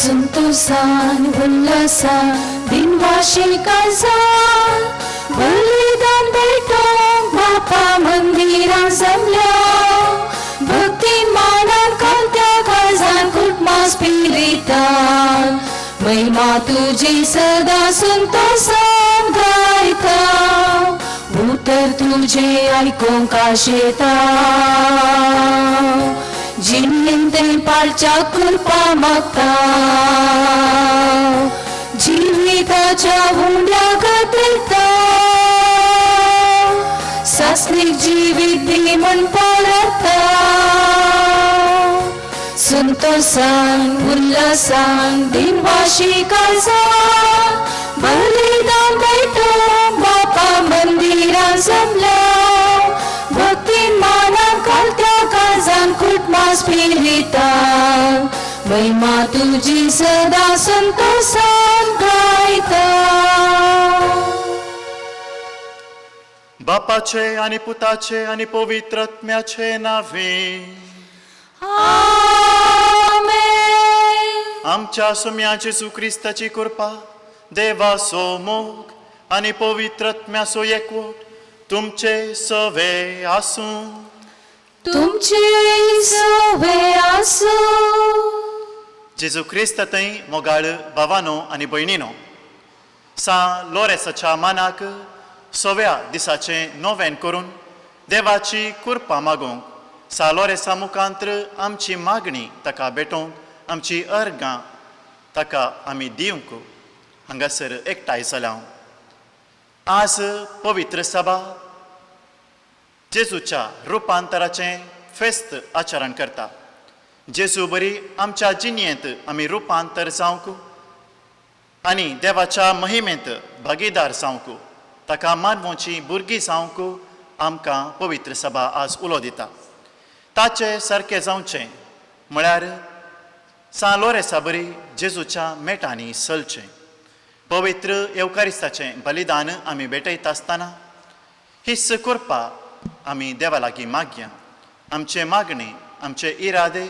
संतोषान उल्हासान दिनवाशी काळजान बलिदान भेटोवंक बापा मंदिरां जमल्या भक्ती मानान खालत्या काळजान कुटुंबा स्पिरितान महिमा तुजी सदा संतोषान गायता उतर तुझे आयकूंक आशेता जिणेंत तें पाळच्या कृपा मागता जिविताच्या उंड्या घातयता सासणीक जिवीत दी म्हण परता संतोषान उल्हासान दिनवाशी काळजान बलिदान भेटोवंक बापा मंदिरां जमल्या भक्तीन मानान खालत्या काळजान कुटुंबा स्पिरितान महिमा तुजी सदा संतोषान गायता. बापाचे आनी पुताचे आनी पवित्र आत्म्याचे नावे. आमेन. आमच्या सुम्या जेजू क्रिस्ताची कृपा, देवाचो मोग आनी पवित्र आत्म्याचो एकवट तुमचे सवे आसूं. तुमचे सवे आसूं. जेजू क्रिस्त थंय मोगाळ भावानो आनी भयणीनो, सां लोरेसाच्या मानाक सव्या दिसाचें नोवेन करून देवाची कृपा मागूंक सां लोरेसा मुखांत्र आमची मागणी ताका भेटोवंक आमची अर्गां ताका आमी दिवंक हांगासर एकठांय जाल्या. आज पवित्र सभा जेजूच्या रुपांतराचें फेस्त आचरण करता. जेजू बरी आमच्या जिणेंत आमी रुपांतर जावंक आनी देवाच्या महिमेंत भागीदार जावंक ताका मानवची भुरगीं जावंक आमकां पवित्र सभा आज उलो दिता. ताचे सारकें जावचें म्हळ्यार सां लोरेसा बरी जेजूच्या मेटांनी चलचें. पवित्र येवकारिस्ताचें बलिदान आमी भेटयता आसतना हीच कृपा आमी देवा लागीं मागया. आमचे मागणे, आमचे इरादे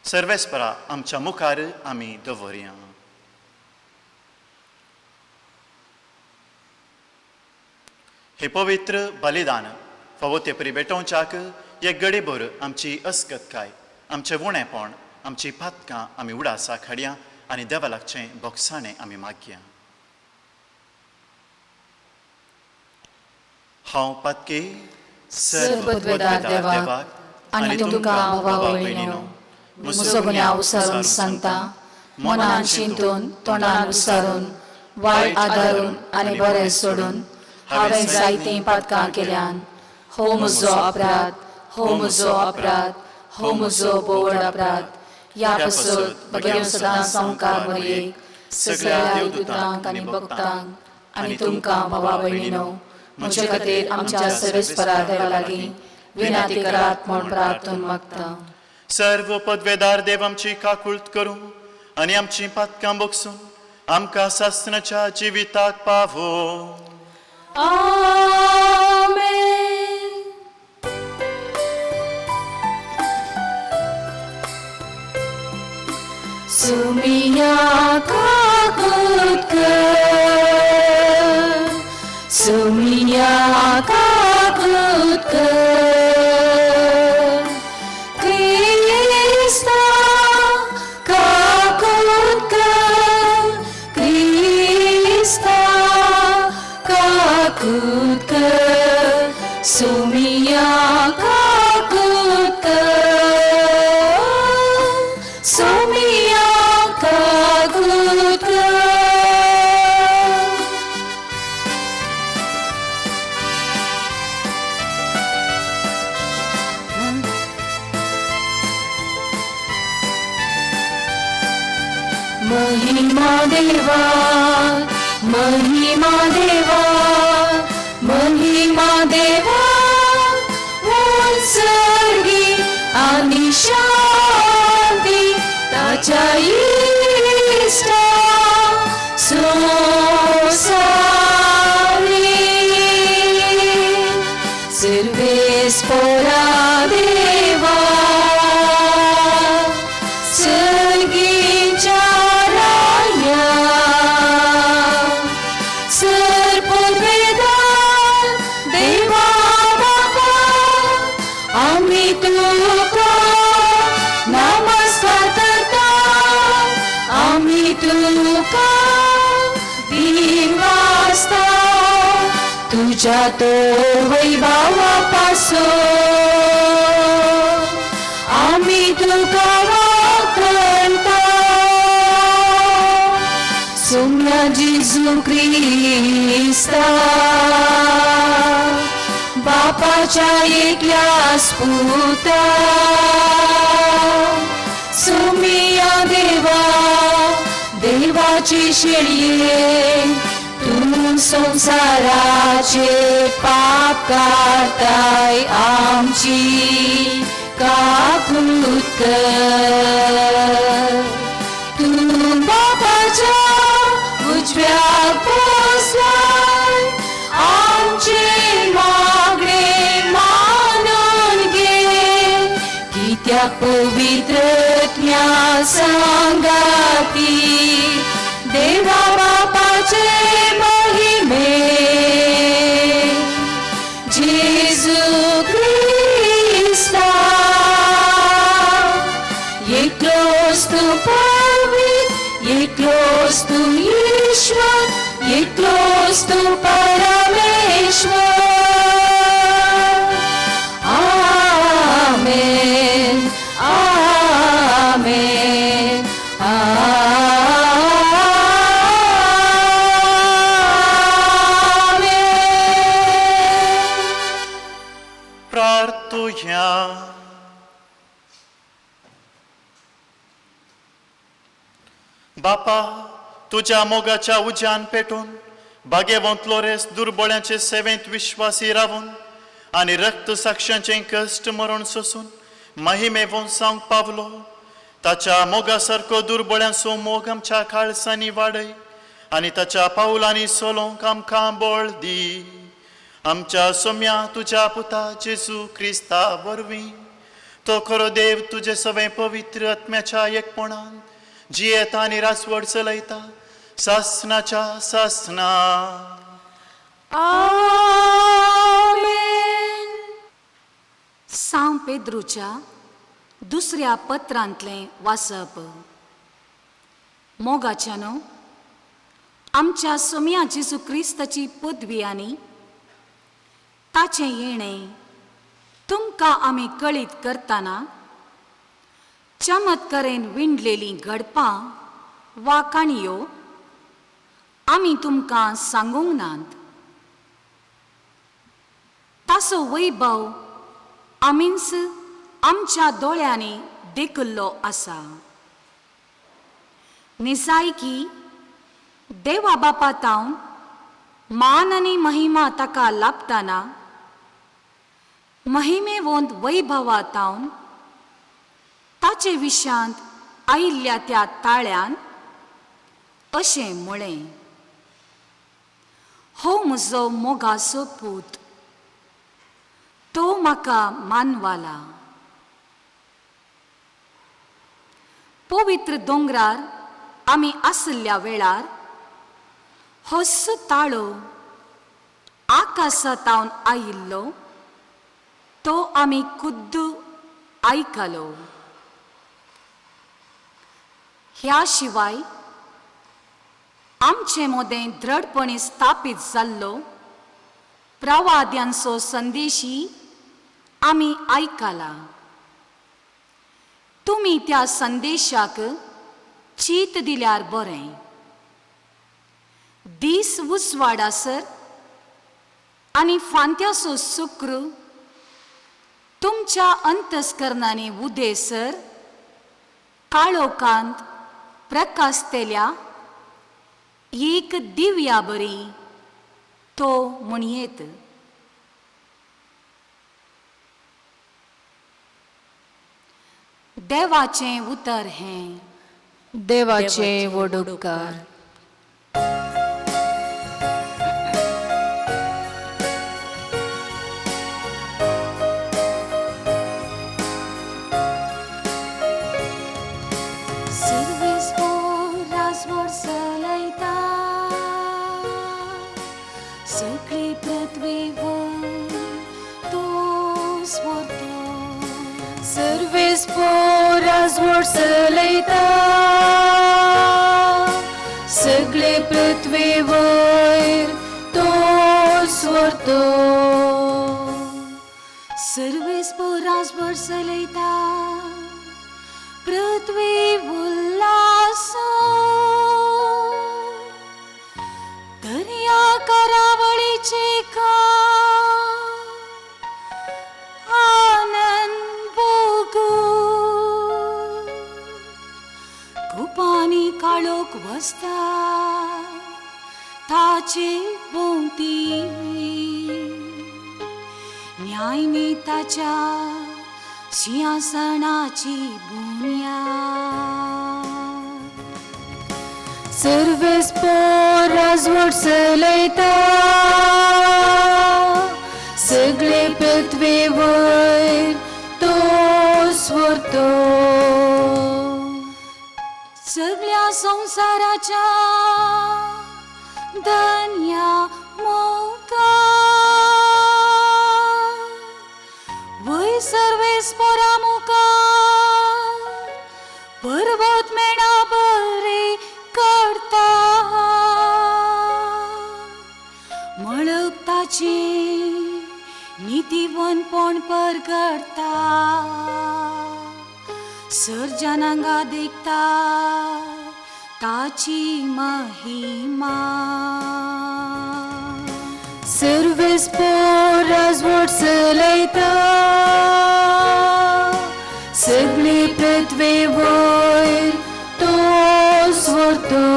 सर्वेस्परा आमच्या मुखार आमी दवरया. हे पवित्र बलिदान फावो ते परी भेटोवच्याक एक गडीभर आमची अस्कतकाय, आमचें उणेपण, आमची पातकां आमी उडासाक हाडया आनी देवा लागचें बोगसाणें आमी मागया. हांव पातकी सर्वपदवेदार देवाक आनी तुमकां भावा भयणीनो म्हजो गुन्यांव उसारून सांगता, मनान चिंतून तोंडान उसारून वायट आदारून आनी बरें सोडून हांवें जायतीं पातकां केल्यान. हो म्हजो अपराध, हो म्हजो अपराध, हो म्हजो बोवड अपराध. ह्या पासत म्हगेल्या सदां संवकार मरयेक सगळ्या देवदूतांक आनी भक्तांक आनी तुमकां भावा भयणीनो म्हजे खातीर आमच्या सर्वेस्परा देवा लागीं विनंती करात म्हूण प्रार्थून मागता. सर्व पदवेदार देव आमची काकूळत करूं आनी आमची पातकां बगसून आमकां सासणाच्या जिविताक पावो. आमेन. सुमिया काकूत कर, सुमिया काकूत कर, क्रिस्ता काकूत कर, क्रिस्ता काकूत कर, सुमिया काकूत कर, सुमिया काकूत कर. महिमा देवा, महिमा देवा, महिमा देवा, उत्सर्गी आणि शांती ताच्या इश्टा सोसावी. सर्वेस्परा देवा, सर्गीच्या तो वैभावा पासून आमी तुका वाखणता. सुम्या जेजू क्रिस्ता बापाच्या एकल्यास पुता, सुमिया देवा देवाची शेळये, तूं संवसाराचे पाप काडताय आमची काकूत कर. तूं बापाच्या उजव्याक बसलाय, आमचे मागणे मानून घे, कित्याक पवित्र आत्म्या सांगाती देवा बापाचे महिमे. जेजू क्रिस्ता एकलोच तूं पवित्र, एकलोच तूं ईश्वर, एकलोच तूं परमेश्वर. आमेन, आमेन, आमेन. प्रार्थुया. बापा, तुज्या मोगाच्या उज्यान पेटून बागेवंत लोरेस दुर्बळ्यांचे सेवेंत विश्वासी रावून आनी रक्त साक्षांचें कश्ट मरण सोसून महिमे वंसांक पावलो, ताच्या मोगा सारको दुर्बळ्यांचो मोग आमच्या काळसांनी वाडय आनी ताच्या पावलांनी सोलोंक आमकां बळ दी. आमच्या सोम्या तुज्या पुता जेजू क्रिस्ता वरवीं, तो खरो देव तुजे सवें पवित्र आत्म्याच्या एकपणान जियेता आनी रासवड चलयता सासनाच्या सासना. आमेन. सांव पेद्रूच्या दुसऱ्या पत्रांतलें वाचप. मोगाच्यानो, आमच्या सोम्या जेजू क्रिस्ताची पदवी आनी ताचें येणें तुमकां आमी कळीत करतना चमत्कारेन विणलेलीं घडपां वा काणयो आमी तुमकां सांगूंक नात. ताचो वैभव आमीच आमच्या दोळ्यांनी देखिल्लो आसा. निजायकी देवा बापा तावन मान आनी महिमा ताका लाभताना महिमेवंत वैभवा तावन ताचे विशांत आयिल्ल्या त्या ताळ्यान अशें म्हळें, हो म्हजो मोगाचो पूत, तो म्हाका मानवाला. पवित्र दोंगरार आमी आशिल्ल्या वेळार होच ताळो आकाशांतावन आयिल्लो तो आमी खुद्द आयकलो. ह्या शिवाय आमचे मदें दृढपणी स्थापीत जाल्लो प्रवाद्यांचो संदेशी आमी आयकला. तुमी त्या संदेशाक चीत दिल्यार बरें. दीस उजवाडासर आनी फांत्याचो सुक्र तुमच्या अंतस्करणांनी उदेसर काळोखांत प्रकाशतेल्या एक दिव्या बरी तो म्हणयेत. देवाचें उतर हें. देवाचे व्हड उपकार. सर्वेस राजवड चलयता, सगळी पृथ्वीवर तोच व्हरता. सर्वेस राजवड चलयता, सगळे पृथ्वीवर तोच व्हरतो. सर्वेस्पोर राजभर चलयता पृथ्वी उल्लास दर्या करावळीचे का आनंद भोगू कुपांनी काळोख वसता ताचे भोंवती न्यायनिताच्या सिंहासनाची बुन्याद. सर्वेस्पोर राजवट चलयता सगळे पृथ्वीवयर तोच व्हरतो. सगळ्या संवसाराच्या धन्या मोका वय सर्वेस्पोरा मुखार पर्वत मेणा बरे करता मळब ताची नितीवनपण परगडता सर्जनांगा देखता ताची महिमा. सर्वेस्पोर राजवट चलयता सगळे पृथ्वीवयर तोच व्हरतो.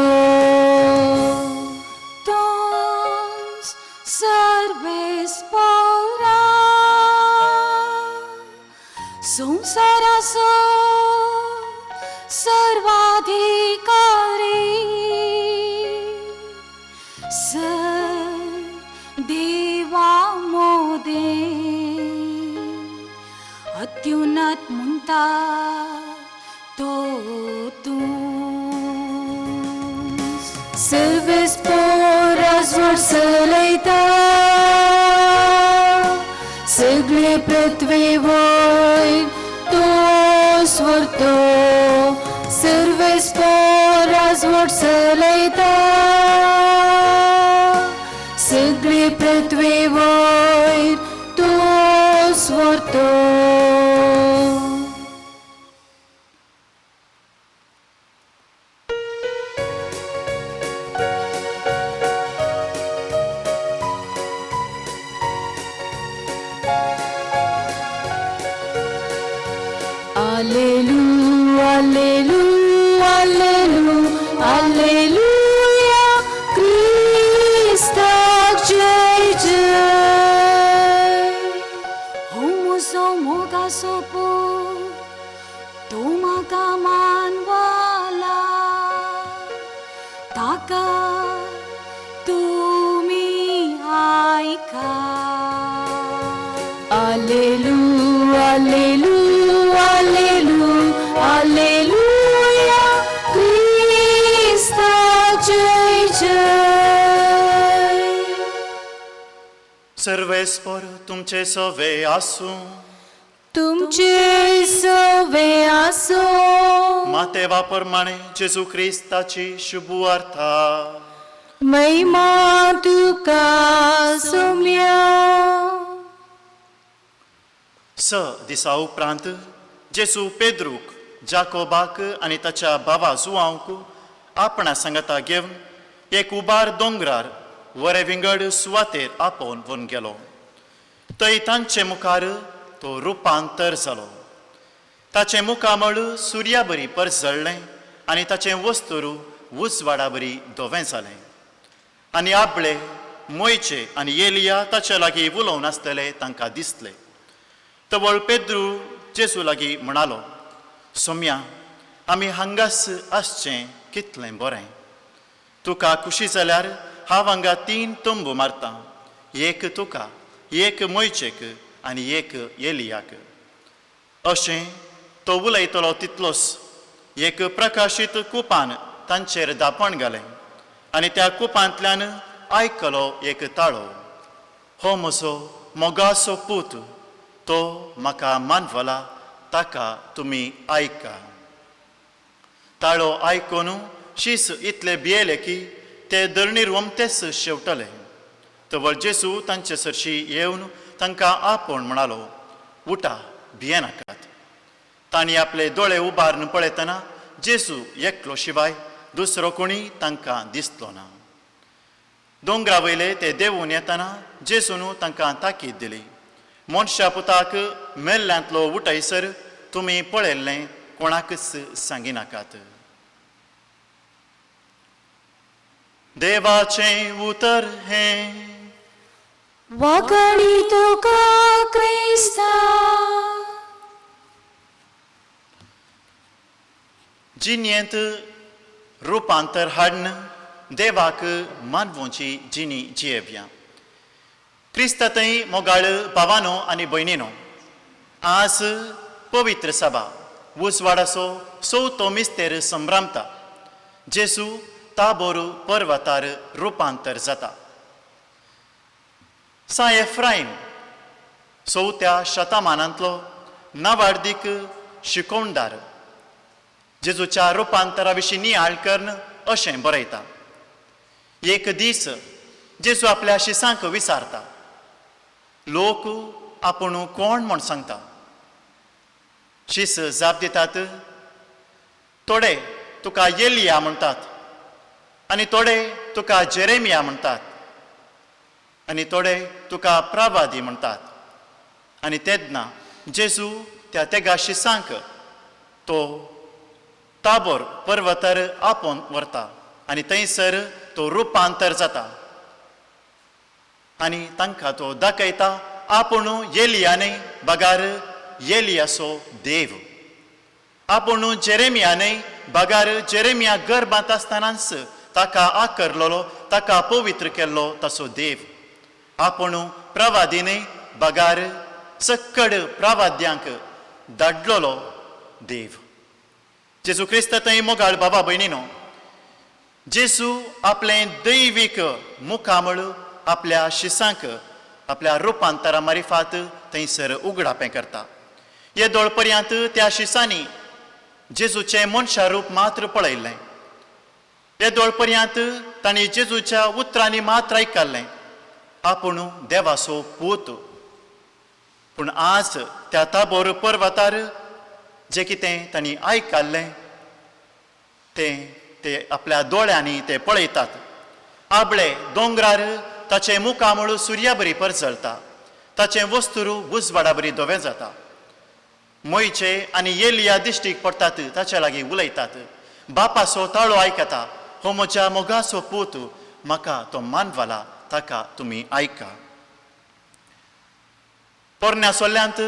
तोच सर्वेस्पोरा संवसाराचो सर्वाधिकारी सर देवा मोदे अत्युन्नत म्हणटा तो तूं. सर्वेस्पोर राजवट चलयता सगळे पृथ्वीवयर तोच व्हरतो. सर्वेस्पोर राजवट चलयता सगळे पृथ्वीवयर तोच व्हरतो. Allelu, allelu, allelu, alleluia, Christak जय जय. हो म्हजो मोगाचो पूत तूं म्हाका मानवला ताका तुमी आयका. Allelu, allelu, allelu, alleluia, Christak जय जय. सर्वेस्पोर तुमचे सवे आसूं. तुमचे सवे आसो. मातेवा प्रमाणे जेजू क्रिस्ताची शुभ वार्ता. महिमा तुका सोम्या. स दिसा उपरांत जेजू पेद्रूक, जाकोबाक आनी ताच्या भावा जुवांक आपणा सांगाता घेवन एक उबार दोंगरार वरे विंगड सुवातेर आपोवन व्हरून गेलो. थंय तांचे मुखार तो रुपांतर जालो. ताचें मुखामळ सुर्या बरी परजळ्ळें आनी ताचें वस्तुरू उजवाडा बरी धवें जालें. आनी आपले मोयचे आनी एलिया ताच्या लागीं उलोवन आसतले तांकां दिसले. तवळ पेद्रू जेजू लागीं म्हणालो, सोम्या, आमी हांगास आसचें कितलें बरें. तुका खुशी जाल्यार हांव हांगा 3 तंबू मारतां, एक तुका, एक मोयचेक आनी एक एलियाक. अशें तो उलयतलो तितलोच एक प्रकाशीत कुपान तांचेर दापण घालें आनी त्या कुपांतल्यान आयकलो एक ताळो, हो म्हजो मोगाचो पूत, तो म्हाका मानवला, ताका तुमी आयका. ताळो आयकून शीस इतले भियेले की ते धरणीर वमतेच शेवटले. तवळ जेजू तांचे सरशी येवन तांकां आपोवन म्हणालो, उठा, भियेनाकात. तांणी आपले दोळे उबारून पळयतना जेजू एकलो शिवाय दुसरो कोणी तांकां दिसलो ना. दोंगरा वयले ते देंवून येतना जेजून तांकां ताकीद दिली, मनशा पुताक मेल्ल्यांतलो उठयसर तुमी पळयल्लें कोणाकच सांगिनाकात. देवाचें उतर हें. वाकडी तुका क्रिस्ता. जिणेंत रुपांतर हाडून देवाक मानवोची जिणी जियेवया. क्रिस्ता थंय मोगाळ भावानो आनी भयणीनो, आज पवित्र सभा उजवाडाचो चवथो मिस्तेर संभ्रामता. जेजू ताबोर पर्वतार रुपांतर जाता. सा एफ्रायम चवथ्या शतमानांतलो नावार्दीक शिकोवणदार जेजूच्या रुपांतरा विशीं नियाळ करून अशें बरयता. एक दीस जेजू आपल्या शिसांक विचारता, लोक आपूण कोण म्हूण सांगता? शीस जाप दितात, थोडे तुका येलिया म्हणटात आनी थोडे तुका जेरेमिया म्हणटात आनी थोडे तुका प्रवादी म्हणटात. आनी तेन्ना जेजू त्या तेगा शिसांक तो ताबोर पर्वतार आपोवन व्हरता आनी थंयसर तो रुपांतर जाता आनी तांकां तो दाखयता आपूण येलिया न्हय बगार येलियाचो देव, आपूण जेरेमिया न्हय बगार जेरेमिया गर्भांत आसतनाच ताका आकरलेलो, ताका पवित्र केल्लो ताचो देव, आपूण प्रवादी न्हय बगार सक्कड प्रवाद्यांक धाडलेलो देव. जेजू क्रिस्त थंय मोगाळ बाबा भयणीनो, जेजू आपलें दैवीक मुखामळ आपल्या शिसांक आपल्या रुपांतरा मारिफात थंयसर उगडापें करता. येदोळ पर्यंत त्या शिसांनी जेजूचें मनशा रूप मात्र पळयल्लें. येदोळ पर्यंत तांणी जेजूच्या उतरांनी मात्र आयकल्लें आपूण देवाचो पूत. पूण आज त्या ताबोर पर्वतार जें कितें तांणी आयकल्लें तें ते आपल्या दोळ्यांनी ते पळयतात. आबळे दोंगरार ताचें मुखामळ सुर्या बरी परजळटा, ताचें वस्तुरू उजवाडा बरी धवें जाता. मोयचे आनी येलिया दिश्टीक पडटात, ताच्या लागीं उलयतात. बापाचो ताळो आयकता, हो म्हज्या मोगाचो पूत, म्हाका तो मानवला, ताका तुमी आयका. पोरण्या सोल्ल्यांत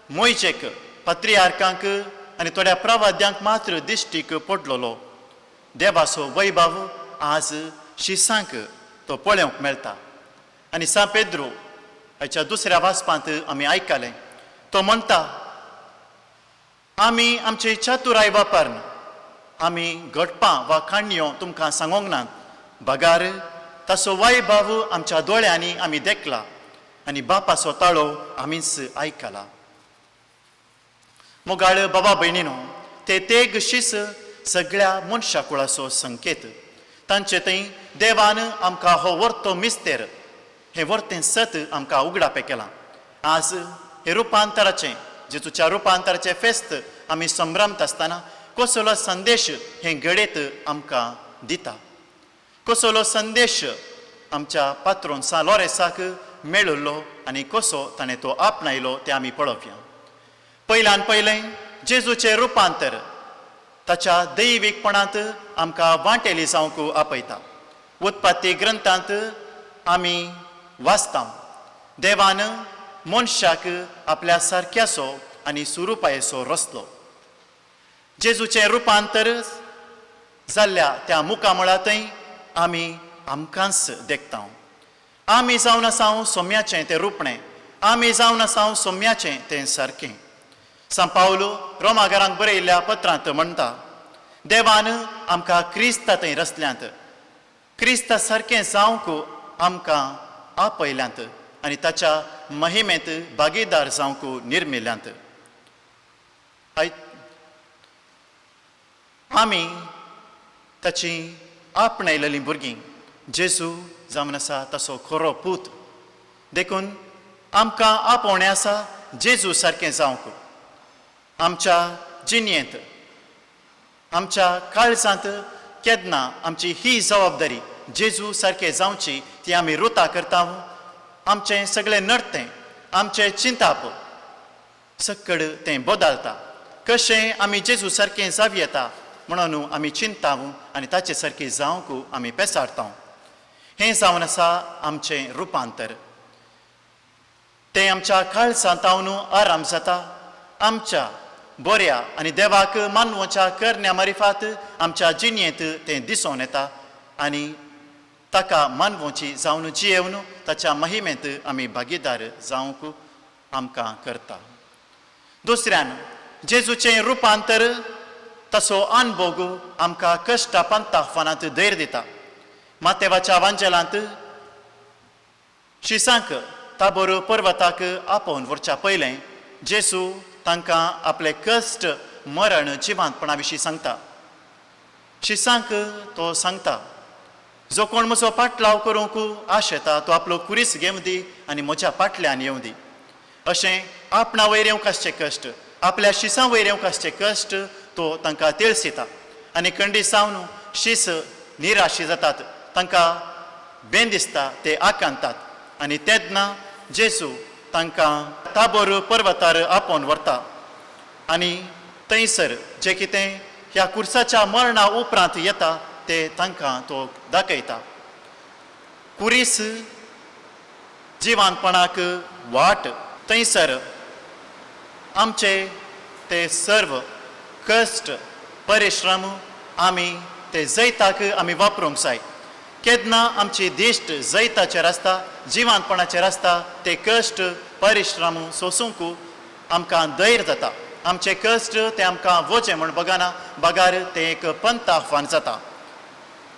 मोयचेक पत्रियार्कांक आनी थोड्या प्रवाद्यांक मात्र दिश्टीक पडलेलो देवाचो वैभव आज शिसांक तो पळोवंक मेळटा. आनी सां पेद्रो हाच्या दुसऱ्या वाचपांत आमी आयकलें, तो म्हणटा आमी आमची चतुराय वापरून आमी घडपां वा काणयो तुमकां सांगोंक नात, बगार ताचो वैभव आमच्या दोळ्यांनी आमी देखला आनी बापाचो ताळो आमीच आयकला. मोगाळ बाबा भयणीनो, ते तेग शीस सगळ्या मनशा कुळाचो संकेत. तांचे थंय देवान आमकां हो वर्तो मिस्तेर, हें वर्तें सत आमकां उगडापें केलां. आज हे रुपांतराचें, जेजूच्या रुपांतराचें फेस्त आमी संभ्रमत आसतना कसलो संदेश हें घडयत आमकां दिता, कसलो संदेश आमच्या पात्रोन सां लॉरेसाक मेळिल्लो आनी कसो ताणें तो आपणायलो तें आमी पळोवया. पयल्यान पयलें जेजूचें रुपांतर ताच्या दैवीकपणांत आमकां वांटेली जावंक आपयता. उत्पत्ती ग्रंथांत आमी वाचता, देवान मनशाक आपल्या सारक्याचो आनी सुरुपायेचो रचलो. जेजूचें रुपांतर जाल्ल्या त्या मुखामळांतय आमी आमकांच देखता. आमी जावन आसा सोम्याचें तें रुपणें, आमी जावन आसा सोम्याचें तें सारकें. सां पावलो रोमागारांक बरयल्ल्या पत्रांत म्हणटा, देवान आमकां क्रिस्ता थंय रचल्यांत, क्रिस्ता सारकें जावंक आमकां आपयल्यांत आनी ताच्या महिमेंत भागीदार जावंक निर्मिल्यांत. आमी ताची आपणायलेलीं भुरगीं. जेजू जावन आसा ताचो खरो पूत. देखून आमकां आपोवणें आसा जेजू सारकें जावंक. आमच्या जिणेंत, आमच्या काळजांत केन्ना आमची ही जबाबदारी जेजू सारकें जावची ती आमी रुता करता. आमचें सगळें नडतें, आमचें चिंताप सक्कड तें बदलता. कशें आमी जेजू सारकें जावं येता म्हणून आमी चिंताव आनी ताचे सारकें जावंक आमी पेसारता. हें जावन आसा आमचें रुपांतर. तें आमच्या काळजांत आराम जाता. आमच्या बऱ्या आनी देवाक मानवच्या करण्या मारिफात आमच्या जिणेंत तें दिसून येता आनी ताका मानवची जावन जियेवन ताच्या महिमेंत आमी भागीदार जावंक आमकां करता. दुसऱ्यान जेजूचें रुपांतर तसो अनभोग आमकां कश्टा पंताफानांत धैर्य दिता. मातेवाच्या वांजेलांत शिसांक ताबोर पर्वताक आपोवन व्हरच्या पयलें जेजू तांकां आपले कश्ट मरण जिवांतपणा विशीं सांगता. शिसांक तो सांगता, जो कोण म्हजो पाटलाव करूंक आशेता तो आपलो कुरीस घेवं दी आनी म्हज्या पाटल्यान येवं दी. अशें आपणा वयर येवंक आसचे कश्ट, आपल्या शिसां वयर येवंक आसचे कश्ट तो तांकां तिळसिता आनी कंडी सावन शीस निराशी जातात, तांकां बेन दिसता, ते आकांतात. आनी तेन्ना जेजू तांकां ताबोर पर्वतार आपोवन व्हरता आनी थंयसर जें कितें ह्या कुर्साच्या मरणा उपरांत येता ते तांकां तो दाखयता. कुरीस जिवानपणाक वाट, थंयसर आमचे ते सर्व कश्ट परिश्रम आमी ते जैताक आमी वापरूंक जाय. केन्ना आमची दिश्ट जैताचेर आसता, जिवानपणाचेर आसता, ते कश्ट परिश्रम सोसूंक आमकां धैर्य जाता. आमचे कश्ट ते आमकां वजें म्हूण बगाना, बगार तें एक पंथ आव्हान जाता.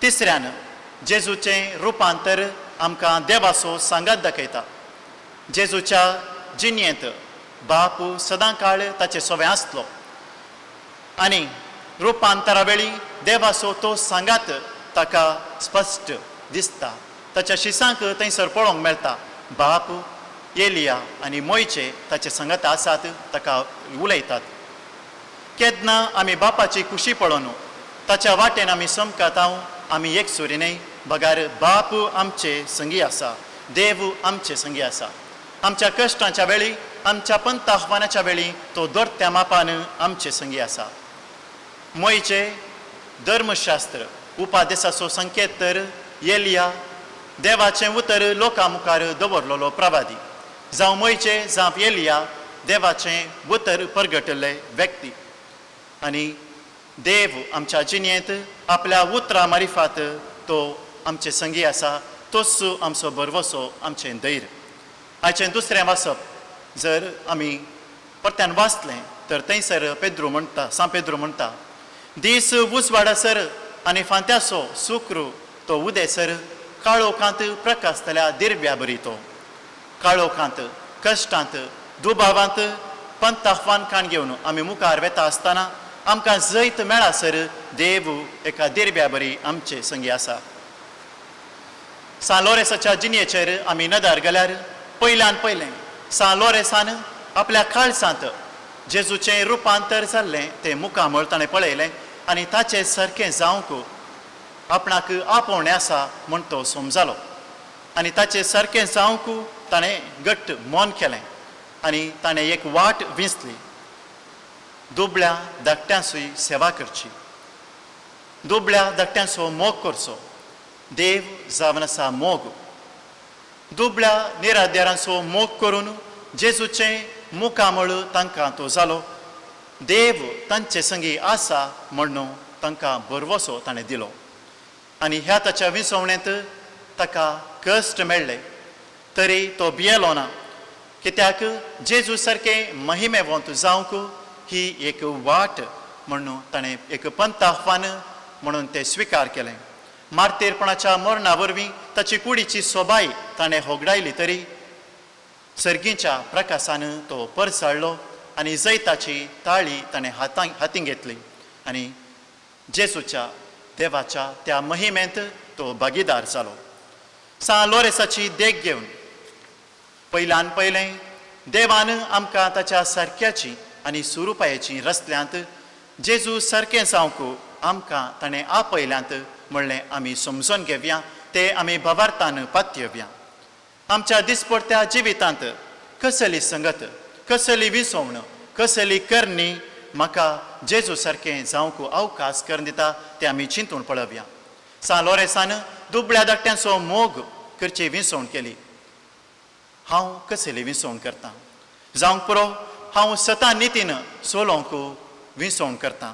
तिसऱ्यान जेजूचें रुपांतर आमकां देवाचो सांगात दाखयता. जेजूच्या जिणेंत बाप सदां काळ ताचे सोवे आसलो आनी रुपांतरा वेळी देवाचो तो सांगात ताका स्पश्ट दिसता. ताच्या शिसांक थंयसर पळोवंक मेळटा बाप, एलिया आनी मोयचे ताचे सांगात आसात, ताका उलयतात. केन्ना आमी बापाची खुशी पळोवन ताच्या वाटेन आमी समकातां, आमी एक सुरी न्हय बगार बाप आमचे संगी आसा, देव आमचे संगी आसा. आमच्या कश्टांच्या वेळी, आमच्या पंथ आव्हानाच्या वेळी तो दोरत्या मापान आमचे संगी आसा. मोयचे धर्मशास्त्र उपादेसाचो संकेत तर एलिया देवाचें उतर लोकां मुखार दवरलेलो प्रवादी, जावं मोयचे जावं एलिया देवाचें उतर परगटिल्ले व्यक्ती. आनी देव आमच्या जिणेंत आपल्या उतरां मारिफात तो आमचे संगी आसा, तोच आमचो भरवसो, आमचें धैर्य. आयचें दुसरें वाचप जर आमी परत्यान वाचलें तर थंयसर पेद्रू म्हणटा, सांत पेद्रू म्हणटा, दीस उजवाडासर आनी फांत्याचो सुक्रू तो उदेसर काळोखांत प्रकासतल्या दिर्व्या बरी तो. काळोखांत, कश्टांत, दुबावांत पंथ आव्हान काण घेवन आमी मुखार वेता आसतना आमकां जैत मेळासर देव एका दिर्व्या बरी आमचे संगी आसा. सांत लोरेसाच्या जिणेचेर आमी नदर घाल्यार पयल्यान पयलें सांत लोरेसान आपल्या काळजांत जेजूचें रुपांतर जाल्लें तें मुखामळ ताणें पळयलें आनी ताचें सारकें जावंक आपणाक आपोवणें आसा म्हूण तो समजालो आनी ताचें सारकें जावंक ताणें घट्ट मन केलें आनी ताणें एक वाट विंचली, दुबळ्या धाकट्यांसूय सेवा करची, दुबळ्या धाकट्यांचो मोग करचो. देव जावन आसा मोग. दुबळ्या निराधारांचो मोग करून जेजूचें मुखामळ तांकां तो जालो. देव तांचे संगी आसा म्हणून तांकां भरवसो ताणें दिलो आनी ह्या ताच्या विसवणेंत ताका कश्ट मेळ्ळे तरी तो भियेलो ना, कित्याक जेजू सारकें महिमेवंत जावंक ही एक वाट म्हणून ताणें एक पंथ आव्हान म्हणून तें स्विकार केलें. मार्तेरपणाच्या मरणा वरवीं ताची कुडीची सोबाय ताणें होगडायली तरी सर्गीच्या प्रकाशान तो परसाळ्ळो आनी जैताची ताळी ताणें हातीं घेतली आनी जेजूच्या देवाच्या त्या महिमेंत तो भागीदार जालो. सांत लोरेसाची देख घेवन पयल्यान पयलें देवान आमकां ताच्या सारक्याची आनी सुरुपायेची रसल्यांत जेजू सारकें जावंक आमकां ताणें आपयल्यांत म्हणलें आमी समजून घेवया, ते आमी भवार्थान पातयेवया. आमच्या दिसपडत्या जिवितांत कसली संगत, कसली विसवण, कसली करणी म्हाका जेजू सारकें जावंक अवकाश करून दिता तें आमी चिंतून पळोवया. सान लोरेसान दुबळ्या धाकट्यांचो मोग करची विसवण केली. हांव कसली विसवण करता? जावंक पुरो हांव सता नितीन चलोवंक विसवण करता.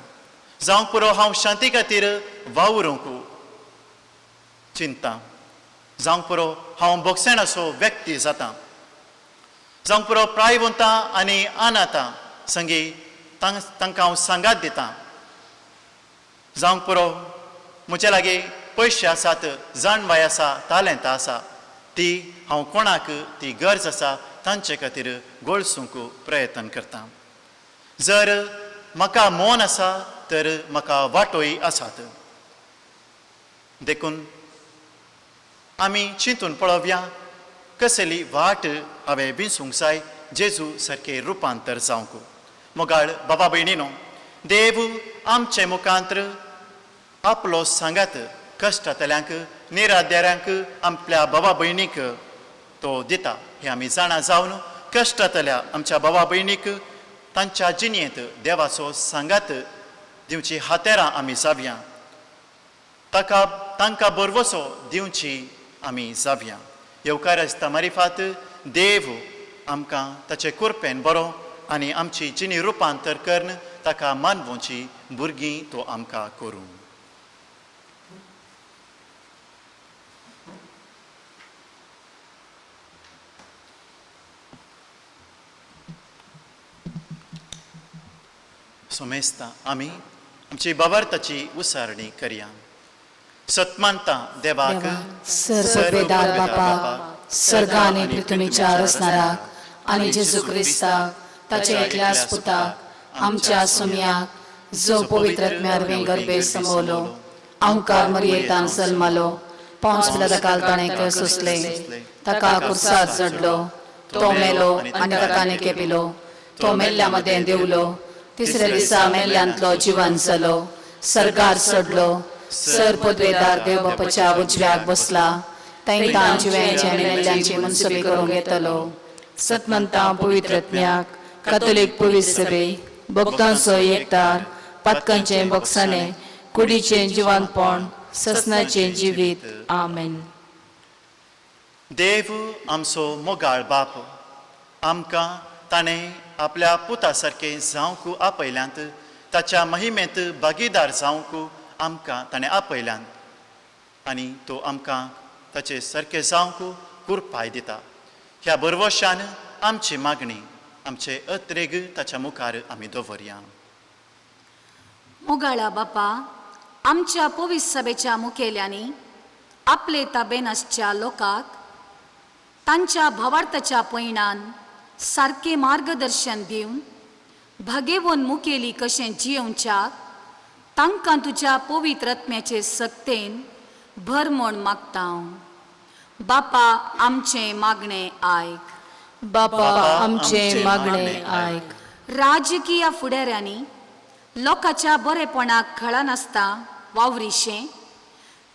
जावंक पुरो हांव शांती खातीर वावरूंक चिंता. जावंक पुरो हांव भोगसणाचो व्यक्ती जाता. जावंक पुरो प्रायवंतां आनी अनाथां संगी तांकां हांव सांगात दिता. जावंक पुरो म्हजे लागीं पयशे आसात, जाणवाय आसा, तालेंत आसा, ती हांव कोणाक ती गरज आसा तांचे खातीर गळसूंक प्रयत्न करता. जर म्हाका मन आसा तर म्हाका वाटोय आसात. देखून आमी चिंतून पळोवया कसली वाट हांवें विंचूंक जाय जेजू सारकें रुपांतर जावंक. मोगाळ बाबा भयणीनो, देव आमचे मुखांत्र आपलो सांगात कश्टांतल्यांक, निराद्याऱ्यांक, आपल्या बाबा भयणीक तो दिता हें आमी जाणा जावन कश्टांतल्या आमच्या बाबा भयणीक तांच्या जिणेंत देवाचो सांगात दिवची हातेरां आमी जावया. ताका तांकां बरवसो दिवची आमी जावया. येवकार मारिफात देव आमकां ताचे कुरपेन बरो आनी आमची जिणी रुपांतर करून ताका मानवोची भुरगीं तो आमकां करूं. सोमेस्ता आमी आमची बाबार्थाची उसारणी करया. सतमानता देवाक सर्ववेदार बापा, सर्गा आनी पृथ्वीच्या रचणाराक आनी जेजू क्रिस्ताक ताचे एकल्याच पुताक आमच्या सुमयाक जो पवित्र आत्म्यार गर्भे समवलो, अंकार मरियेतान जल्मालो, पावस पिलाता ताणें सोंसले, ताका कुर्साद जडलो, तो मेलो आनी ताका केपिलो, तो मेल्ल्या मदें देवलो, तिसऱ्या दिसा मेल्ल्यांतलो जिवन जालो, सर्गार चडलो, सर पदवेदार देव बापाच्या उजव्याक बसला, तांकां जिव्यांचे आनी मेल्ल्यांची मनसबी करूंक येतलो. सतमंता पवित्रज्ञाक कातोलीक पवित्र सभे भक्तांचो एकतार पातकांचें बोगसाणें कुडीचें जिवानपण ससनाचें जिवीत. आमेन. देव आमचो मोगाळ बाप आमकां ताणें आपल्या पुता सारकें जावंक आपयल्यांत, ताच्या महिमेंत भागीदार जावंक आमकां ताणें आपयल्यांत आनी तो आमकां ताचे सारकें जावंक कुरपाय दिता. ह्या बरवशान आमची मागणी, आमचे अत्रेग ताच्या मुखार आमी दवरया. मोगाळा बापा, आमच्या पवित्र सभेच्या मुखेल्यांनी आपले ताबेन आसच्या लोकांक तांच्या भावार्थाच्या पयणान सारकें मार्गदर्शन दिवन भागेवन मुखेली कशें जियोवच्याक तांकां तुज्या पवित्र आत्म्याचे सक्तेन भर म्हूण मागता हांव. बापा आमचें मागणें आयक. बापा आमचें मागणें आयक. राजकीय फुडाऱ्यांनी लोकांच्या बरेपणाक खळनासता वावरिशें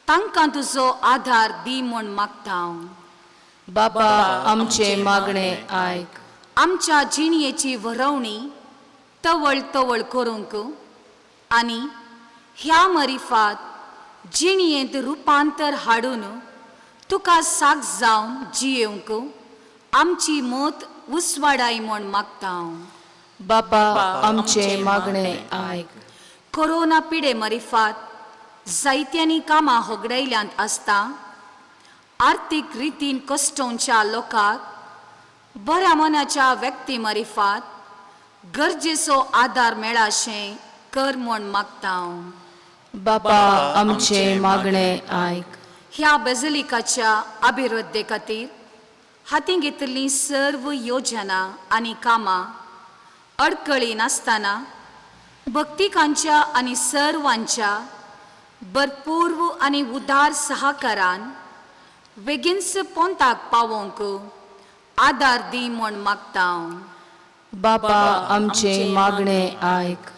तांकां तुजो आधार दी म्हूण मागता हांव. बापा आमचें मागणें आयक. आमच्या जिणयेची वरवणी तवळ तवळ करूंक आनी ह्या मरिफात जिणयेंत रुपांतर हाडून तुका साक्ष जावन जियेवंक आमची मत उसवाडाय म्हूण मागता हांव. बापा आमचें मागणें आयक. कोरोना पिडे मरिफात जायत्यांनी कामां होगडायल्यांत आसता आर्थीक रितीन कश्टोवच्या लोकांक बऱ्या मनाच्या व्यक्ती मरिफात गरजेचो आदार मेळाशें कर म्हूण मागता हांव. बापा आमचें मागणें आयक. ह्या बेजलिकाच्या अभिवृद्धे खातीर हाती घेतिल्लीं सर्व योजना आनी कामां अडकळी नासतना भक्तिकांच्या आनी सर्वांच्या भरपूर आनी उदार सहकारान बेगीनच पोंताक पावोवंक आदार दी म्हूण मागता. बापा आमचे मागणे आयक.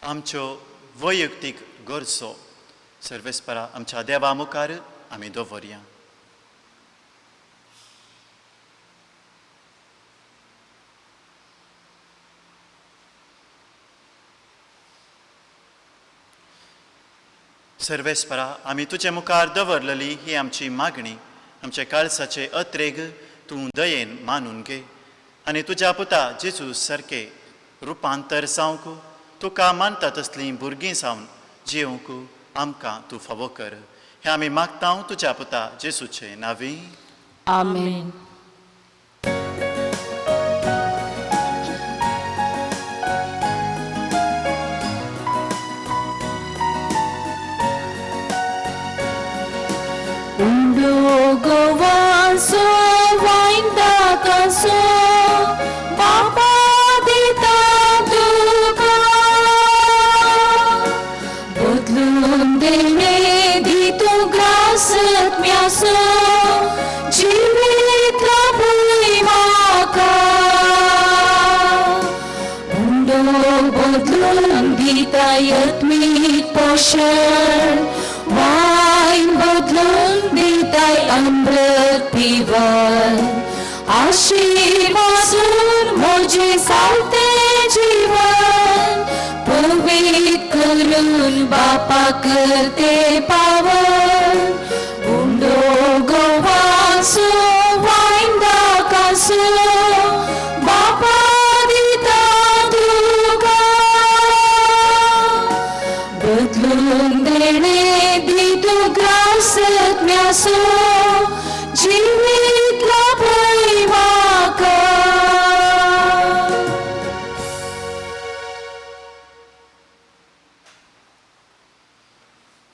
आमच्यो वैयक्तीक गरजो सर्वेस्परा आमच्या देवा मुखार आमी दवरया. सर्वेस्परा आमी तुजे मुखार दवरलेली ही आमची मागणी आमचे काळसाचे अत्रेग तूं दयेन मानून घे आनी तुज्या पुता जेजू सारके रुपांतर जावंक तुका मानता तसलीं भुरगीं जावन जिवंक आमकां तूं फावो कर. हें आमी मागता तुज्या पुता जेजूचे नांवी. आमेन. उंडो गोवांसो वायंदा कासो बापा दिता तुका बदलून देणे दी तूं ग्रासत म्यासो जिवीत लाभय म्हाका. उंडो बदलून दिता यत्मीक पोशण वायन बदलून दिताय अमृत पिवन आशीर्वासून म्हजें सावतें जीवन पवित्र करून बापा करते पावन. उंडो गोवांसो वायन दाकासो बापा दिता तुका बदलून देणे दी तूं ग्रासत म्यासो जिवीत लाभय म्हाका.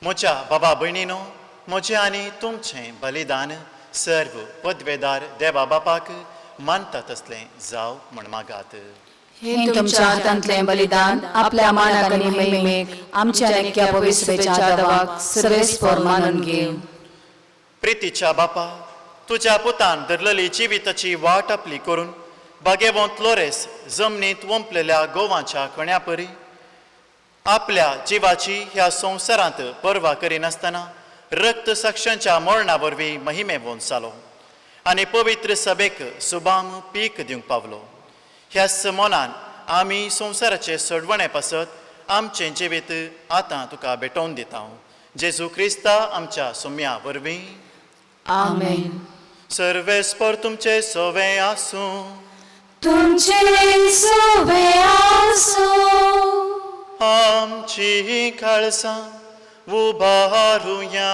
म्हज्या बाबा भयणीनो म्हजें आनी तुमचें बलिदान सर्व पदवेदार देवा बापाक मानता तसलें जावं म्हण मागात. हे तुमच्या हातांतलें बलिदान आपल्या मानाक आनी महिमेक आमच्या आनी पवित्रतेच्या दवाक सर्वेस्पर मानून घेव. प्रितीच्या बापा तुज्या पुतान धरलेली जिविताची वाट आपली करून बागेवंत लोरेस जमनीत वंपलेल्या गोवाच्या कण्या परी आपल्या जिवाची ह्या संवसारांत पर्वा करिनासतना रक्त साक्षांच्या मरणा वरवीं महिमेवंत जालो आनी पवित्र सभेक सुबाम पीक दिवंक पावलो. ह्या मनान आमी संवसाराचे सडवणे पासत आमचें जिवीत आतां तुका भेटोवन दिता. जेजू क्रिस्ता आमच्या सोम्या वरवीं. आमेन. सर्वेस्पर तुमचे सवे आसूं. तुमचे सवे आसूं. आमची काळसां उबारुया.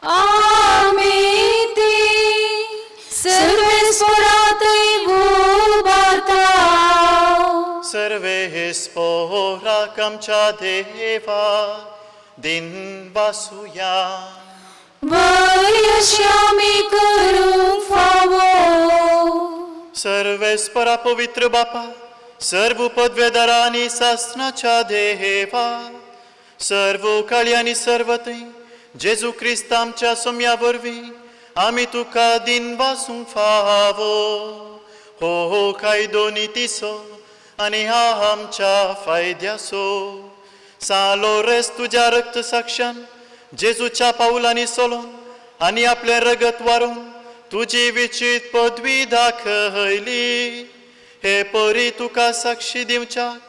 आमी ती सर्वेस्परातय उबारता. सर्वेस्पोराक आमच्या देवा दिन वासुया. वयश्यामी करूंक फावो. सर्वेस्परा पवित्र बापा सर्व पदवेदारा आनी सासनाच्या देवा सर्व काळी आनी सर्वथंय जेजू क्रिस्त आमच्या सोम्या वरवीं आमी तुका दिन वासूंक फावो. हो कायदो नितीचो आनी आमच्या फायद्याचो सालो रेस तुज्या रक्त साक्षान जेजूच्या पावलांनी सोलोन आनी आपलें रगत वारोवन तुजी विचीत पदवी दाखयली. हे परी तुका साक्षी दिवच्याक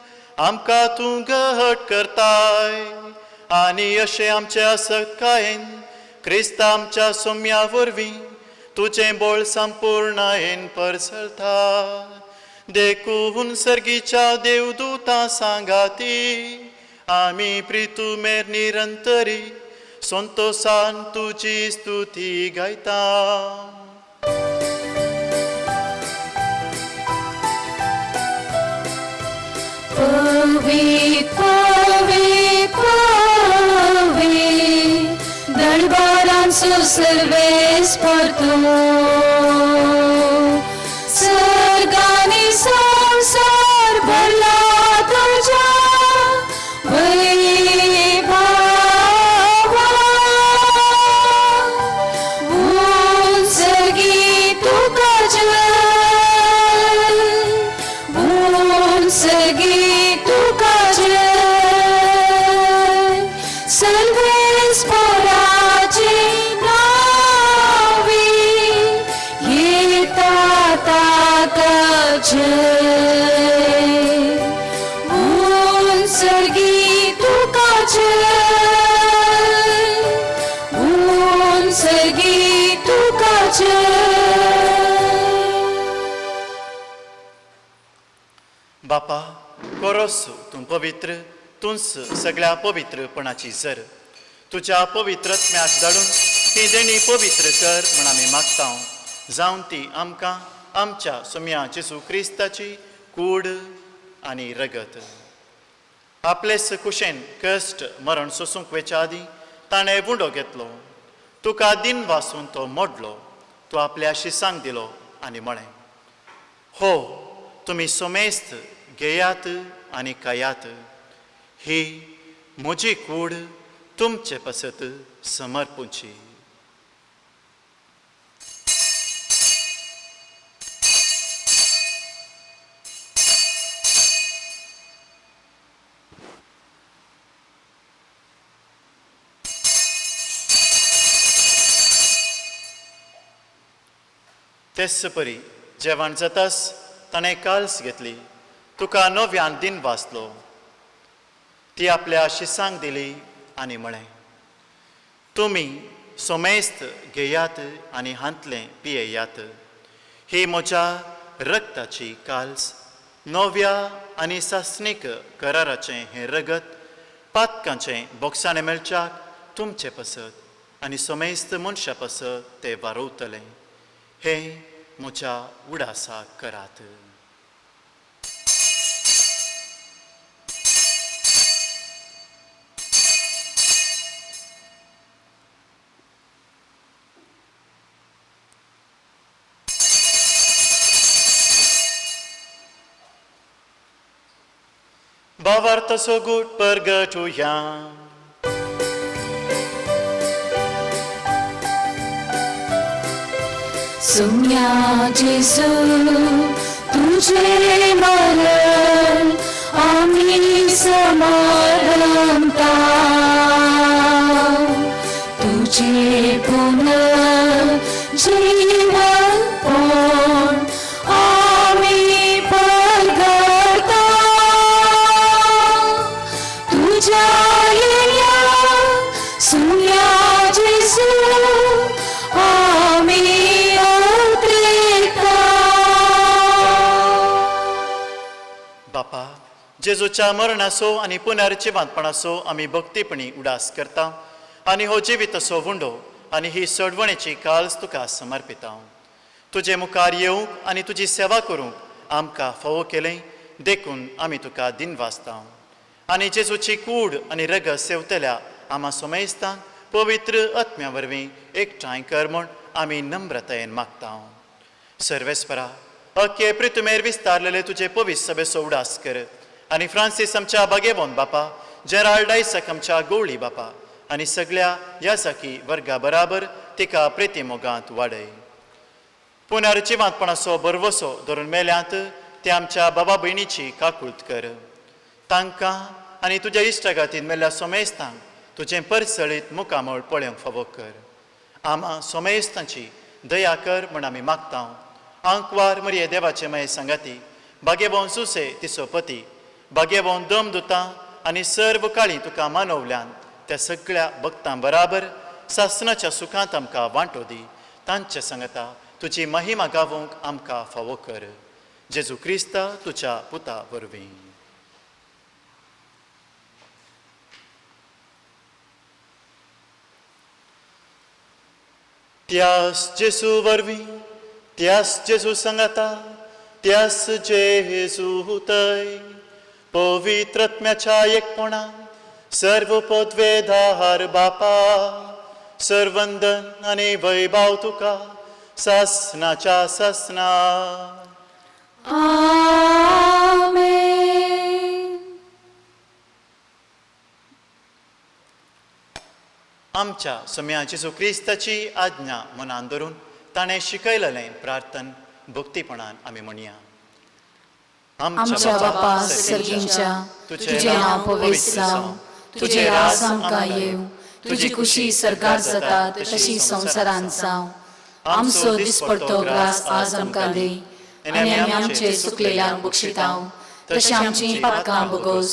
आमकां तूं घट करताय आनी अशें आमचे आसक्तकायेन क्रिस्त आमच्या सोम्या वरवीं तुजें बळ संपूर्णायेन परसळता. देखून सर्गीच्या देवदूतां सांगाती आमी प्रितुमेर निरंतरी संतोसान तुजी स्तुती गायता. पवित्र पवित्र पवित्र दरबारांचो सर्वेस्पर तूं सर्गानी संवसार भरला तुज्या वैभवान. उंच सर्गी जय, उंचगी तुका जय, उंचगी तुका जय. बापा कोरोस तूं पवित्र तूंच सगळ्या पवित्रपणाची जर तुज्या पवित्रत्म्याक धाडून ती देणी पवित्र कर म्हण आमी मागता जावन ती आमकां आमच्या सोम्या जेजू क्रिस्ताची कूड आनी रगत. आपलेच कुशेन कश्ट मरण सोसूंक वेच्या आदीं ताणें उंडो घेतलो, तुका दिन वासून तो मोडलो, तो आपल्या शिसांक दिलो आनी म्हळें, हो तुमी सोमेस्त घेयात आनी खायात, ही म्हजी कूड तुमचे पासत समर्पूची. तेच परी जेवण जातास ताणें काल्स घेतली, तुका नव्यान दिन वाचलो, ती आपल्या शिसांक दिली आनी म्हळें, तुमी सोमेस्त घेयात आनी हांतलें पियेयात, ही म्हज्या रक्ताची काल्स, नव्या आनी सासणीक कराराचें हें रगत पातकांचें बोगसाणें मेळच्याक तुमचे पासत आनी सोमेस्त मनशा पासत तें वारोवतलें, हें म्हज्या उडासाक करात. भावार्थाचो गूट परगटुया. सुम्या जेजू तुझे मरण आम्ही समारंभता, तुझे पुनर्जीवन पण आम्ही परगटा, तुझ्या येण्या सुम्या जेजू आम्ही अत्रेता. बापा, जेजूच्या मरणाचो आनी पुनर्जिवंतपणाचो आमी भक्तीपणी उडास करता आनी हो जिविताचो उंडो आनी ही सोडवणेची काल्स तुका समर्पिता. तुजे मुखार येवंक आनी तुजी सेवा करूंक आमकां फावो केलें देखून आमी तुका दिनवासता आनी जेजूची कूड आनी रगत सेवतल्या आमा सोमेस्तांक पवित्र आत्म्या वरवीं एकठांय कर म्हूण आमी नम्रतायेन मागता. सर्वेस्परा, अखे प्रितुमेर विस्तारलेले तुजे पवित्र सभेचो उडास कर आनी फ्रांसीस आमच्या बागेबोन बापा, जेराल्ड आयसक आमच्या गवळी बापा आनी सगळ्या यासाकी वर्गा बराबर तिका प्रिती मोगांत वाडय. पुनर्जिवांतपणाचो बरवसो धरून मेल्यांत ते आमच्या बाबा भयणीची काकूळत कर, तांकां आनी तुज्या इश्टागातीन मेल्ल्या सोमेस्तांक तुजें परसळीत मुखामळ पळोवंक फावो कर. आमा सोमेस्तांची दया कर म्हूण आमी मागता. आंकवार मरये देवाचे माये सांगाती, बागेबोन सुसे तिचो पती, बागेबोन दम दुता आनी सर्व काळी तुका मानवल्यान त्या सगळ्या भक्तां बराबर सासनाच्या सुखांत आमकां वांटो दी. तांचे सांगता तुजी महिमा गावोवंक आमकां फावो कर. जेजू क्रिस्ता तुज्या पुता वरवीं. त्यास जेजू वरवीं, त्यास जेजू सांगाता, त्यास जेजू तय पवित्रत्म्याच्या एकपणा सर्व पदवेधार बापा, सर्वंदन आनी वैभाव तुका सासनाच्या सासना. आमेन. आमच्या सोम्या जेजू क्रिस्ताची आज्ञा मनान धरून ताणें शिकयलेलें प्रार्थन भक्तीपणान आमी म्हणया. आमच्या बापा सर्गींच्या, तुजें नांव पवित्र जावं, तुजें राज आमकां येवं, तुजी खुशी सर्गार जाता तशी संवसारांत जावं. आमचो दिसपडतो ग्रास आज आमकां दी आनी आमी आमचे चुकलेल्यांक बक्षितांव तशें आमची पातकां भोगोस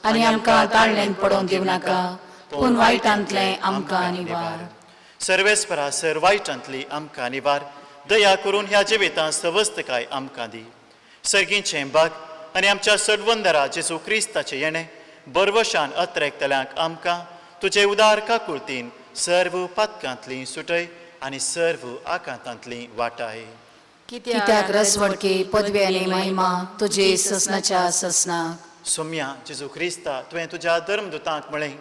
आनी आमकां ताळ्ळेंत पडोवंक दिवं नाका, पूण वायटांतलें आमकां निवार. सर्वेस्परा सर वायटांतली आमकां निवार. दया करून ह्या जिवितांत सवस्तकाय आमकां दी. सर्गीचें बाग आनी आमच्या सडवंदरा जेजू क्रिस्ताचें येणें बरवशान अत्रेकतल्यांक आमकां तुजे उदार काकुळतीन सर्व पातकांतली सुटय आनी सर्व आकांतांतली वाटाय. कित्याक रसवडके पदवी आनी महिमा तुजे ससनाच्या ससनाक. सोम्या जेजू क्रिस्ता, तुवें तुज्या धर्मदुतांक म्हळें,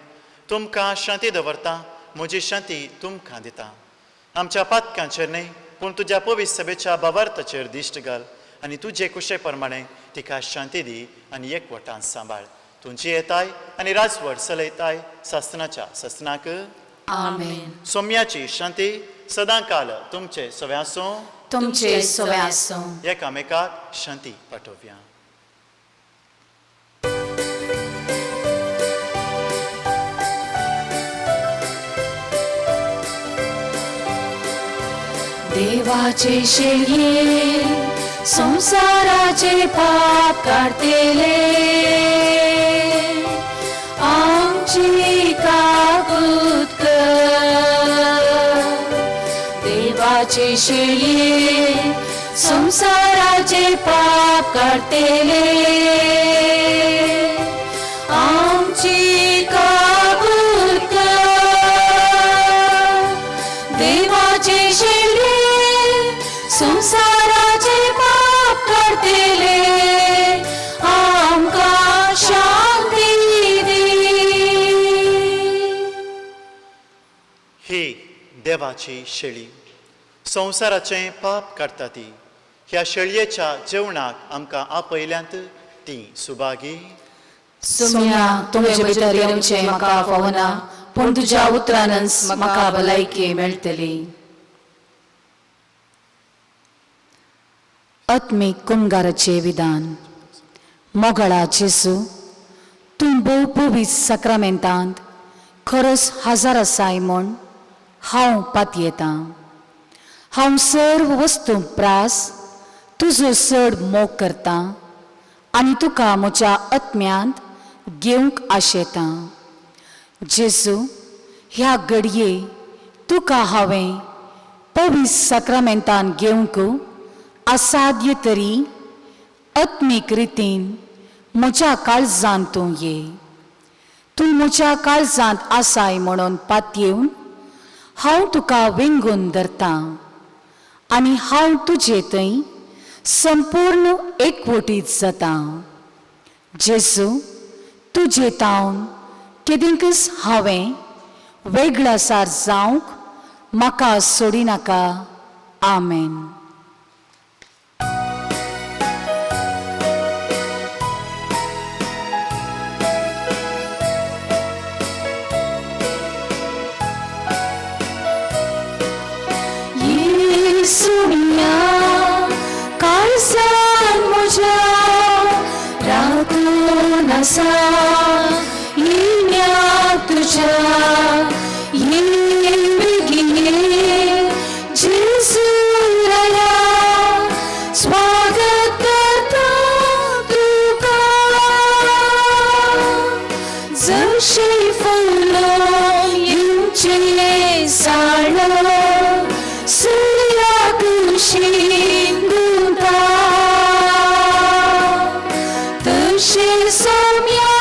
तुमकां शांती दवरता, म्हजी शांती तुमकां दिता. आमच्या पातकांचेर न्हय पूण तुज्या पवित्र सभेच्या भावार्थाचेर दिश्ट घाल आनी तुजे कुशे प्रमाणे तिका शांती दी आनी एकवटान सांबाळ. तुमची येताय आनी राजवट चलयताय सासनाच्या ससनाक. आमेन. सोम्याची शांती सदांकाल तुमचे सगळें आसूं. तुमचे सगळें आसूं. एकामेकाक शांती पाठोवया. देवाचे शेळये संसाराचे पाप काडतेले, आमची काकूत कर. देवाचे शेळये संसाराचे पाप काडतेले, आमची काकूत कर. देवाचे शेळये संसाराचे पाप काडतेले, आमकां शांती दी. ही देवाची शेळी संवसाराचें पाप काडटा ती. ह्या शेळयेच्या जेवणाक आमकां आपयल्यांत ती सुभागी. सोम्या, तुमचे भितर येवचें म्हाका फावना, पूण तुज्या उतरानच म्हाका भलायकी मेळटली. आत्मीक कुमगाराचें विधान. मोगाळा जेजू, तूं भोव पवित्र साक्रामेंतांत खरोच हाजार आसाय म्हूण हांव पातयेतां. हांव सर्व वस्तू प्रास तुजो चड मोग करतां आनी तुका म्हज्या आत्म्यांत घेवंक आशेतां. जेजू, ह्या घडये तुका हांवें पवित्र साक्रामेंतान घेवंक असाध्य तरी आत्मीक रितीन म्हज्या काळजांत तूं ये. तूं म्हज्या काळजांत आसाय म्हणून पातयेवन हांव तुका वेंगून धरतां आनी हांव तुजे थंय संपूर्ण एकवटीत जाता. जेजू, तुजे तावन केदींकच हांवें वेगळासार जावंक म्हाका सोडिनाका. आमेन. येसुया काळजान म्हज्या राखून आसा इन्या तुज्या. ये बेगीन ये जेजू राया, स्वागत करता तुका. जशी फुलां येवचें साळ सुर्या कुशीन गुंता, तशें सोम्या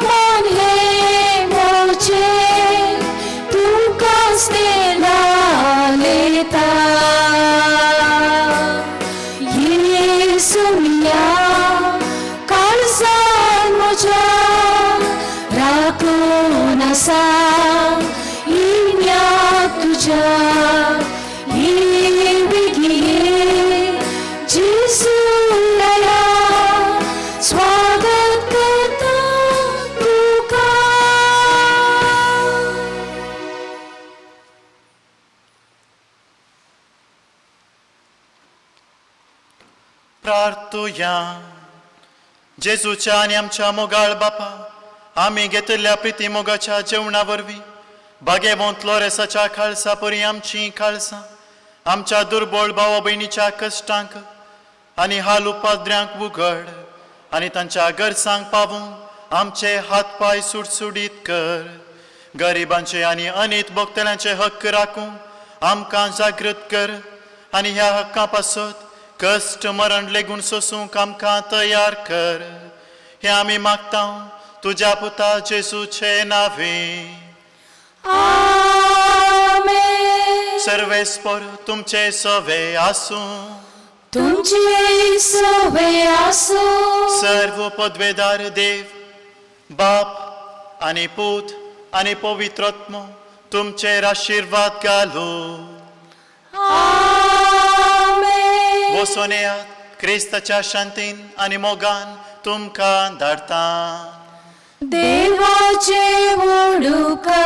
मन हें म्हजें तुकाच तें लायता. ये सोम्या काळजान म्हज्या राखून आसा इन्या तुज्या. ये बेगीन ये जेजू राया, स्वागत करता तुका. प्रार्थुया. जेजूच्या आनी आमच्या मोगाळ बापा, आमी घेतिल्ल्या प्रिती मोगाच्या जेवणा वरवीं बागेवंत लोरेसाच्या खाळसा परी आमची खाळसां आमच्या दुर्बळ भावा भयणीच्या कश्टांक आनी हाल उपाद्र्यांक उगड आनी तांच्या गरजांक पावूंक आमचे हात पांय सुडसुडीत कर. गरिबांचे आनी अनीत भोगतल्यांचे हक्क राखूंक आमकां जागृत कर आनी ह्या हक्कां पासत कश्ट मरण लेगून सोसूंक आमकां तयार कर. हें आमी मागता तुज्या पुता जेजूचे नांवे. आमेन. सर्वेस्पर तुमचे सवे आसूं. तुमचे सवे आसूं. सर्व पदवेदार देव बाप आनी पूत आनी पवित्रात्मो तुमचेर आशिर्वाद घालू. आमेन. वचून येयात क्रिस्ताच्या शांतीन आनी मोगान तुमकां धाडटा. देवाचे वडुका.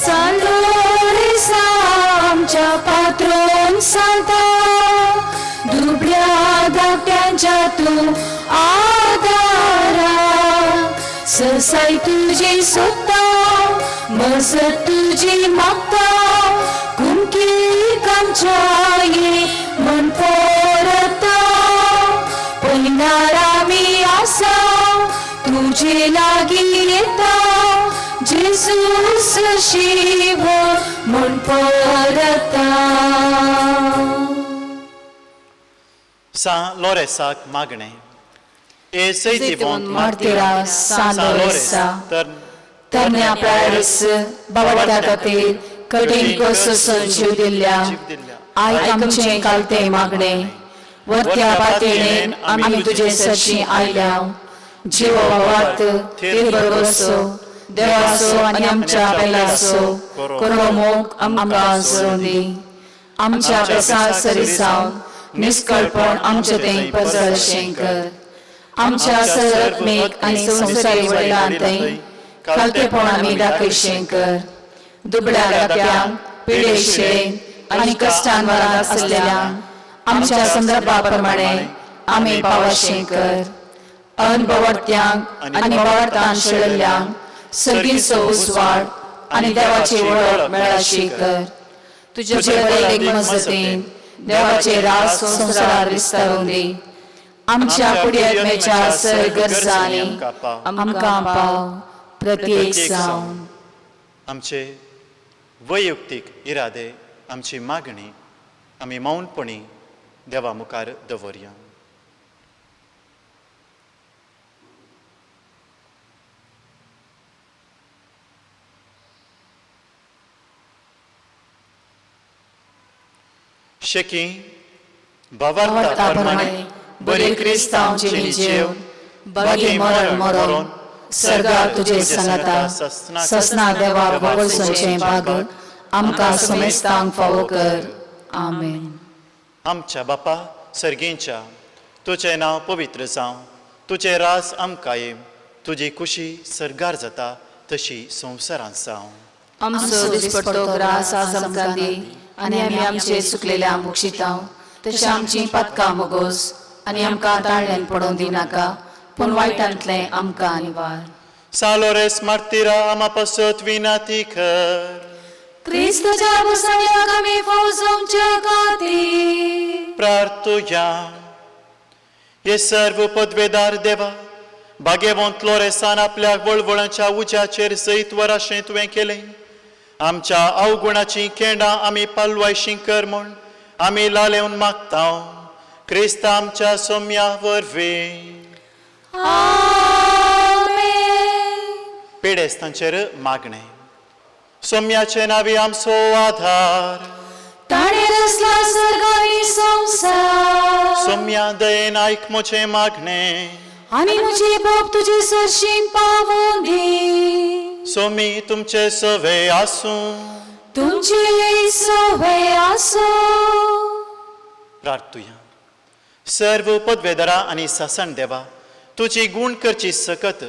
सालोरिसा आमच्या पात्रोन सांता, दुबळ्या धाकट्यांच्या तूं आदारा. सरसाय तुजी सोदता, मजत तुजी मागता, कुमकेक आमच्या ये म्हण परता. पयणार आमी आसा तुजे लागीं येता, जेजूस शिव म्हण परता. सां लोरेसाक मागणें. ए जैतिवंत मार्तिरा सान सां लोरेस लोरेसा, तर तरण्या प्रायस बावड्या खातीर कठीण कश्ट सोसून जीव दिल्ल्या, आयक आमचें कालतें मागणें. वरत्या पातयेन आमी तुजे सरशीं आयल्या. जीव वात थीर बरोसो देवाचो आनी आमच्या बेलाचो करो मोग आमकां सोडून दी. आमच्या बेसा सरी सावन निस्कळपण आमचें तें परजळशें कर. आमच्या सरत्मेक आनी संवसारी वडिलां थंय खालतेपण आमी दाखयशें कर. दुबळ्या धाक्यांक, पिडेशें आनी कश्टान वरात आसलेल्यांक आमच्या संदर्भा प्रमाणे आमी पावाशें कर. अनबवडत्यांक आनी बवडतान शेळिल्ल्यांक सर्गीचो उजवाड आनी देवाची वळख मेळाशी कर. तुजे बरेक मजतीन देवाचे राज संवसारार विस्तारून दी. आमच्या कुडयेच्या सर गरजांनी आमकां पाव प्रत्येक सावन. आमचे वैयक्तीक इरादे, आमची मागणी आमी मौनपणी देवा मुखार दवरया. शेकी भावार्था प्रमाणे बरे क्रिस्तांव जिणी जेवन बगे मरण मरोन सर्गार तुजे सांगाता ससना देवा भोगोसचें भाग आमकां समेस्तांक फावो कर. आमेन. आमच्या बापा सर्गींच्या, तुजें नांव पवित्र जावं, तुजें रास आमकां येवं, तुजी खुशी सर्गार जाता तशी संवसारांत जावं. आमचो दिसपडतो ग्रास आज आमकां दी आनी आमी आमचे चुकलेल्या मुक्षितांव तशें आमची पातकां मोगोस आनी आमकां ताळ्यान पडोवंक दिनाका, पूण वायटांतलें आमकां निवार. सालोरेस मार्तिरा आमा पासत विनाती कर. क्रिस्तच्या भुसण्याक आमी फौजोवचे खातीर प्रार्थुया. हे सर्व पदवेदार देवा, भाग्यवंत लोरेसान आपल्या वळवळाच्या उज्याचेर जैत वराशें तुवें केलें. आमच्या अवगुणाचीं केंडां आमी पालवायशीं कर म्हूण आमी लालेवन मागता क्रिस्त आमच्या सोम्या वरवीं. आमेन. पिडेस्तांचेर मागणें. सोम्याचे नावी आमचो आधार, ताणें रचला सर्ग आनी संवसार. सोम्या दयेन आयक म्हजें मागणें. आनी म्हजी बाप तुजे सरशीं पावोवं दी. सोमी तुमचे सवे आसूं. तुमचे सवे आसूं. प्रार्थुया. सर्व पदवेदारा आनी सासण देवा, तुजी गूण करची सकत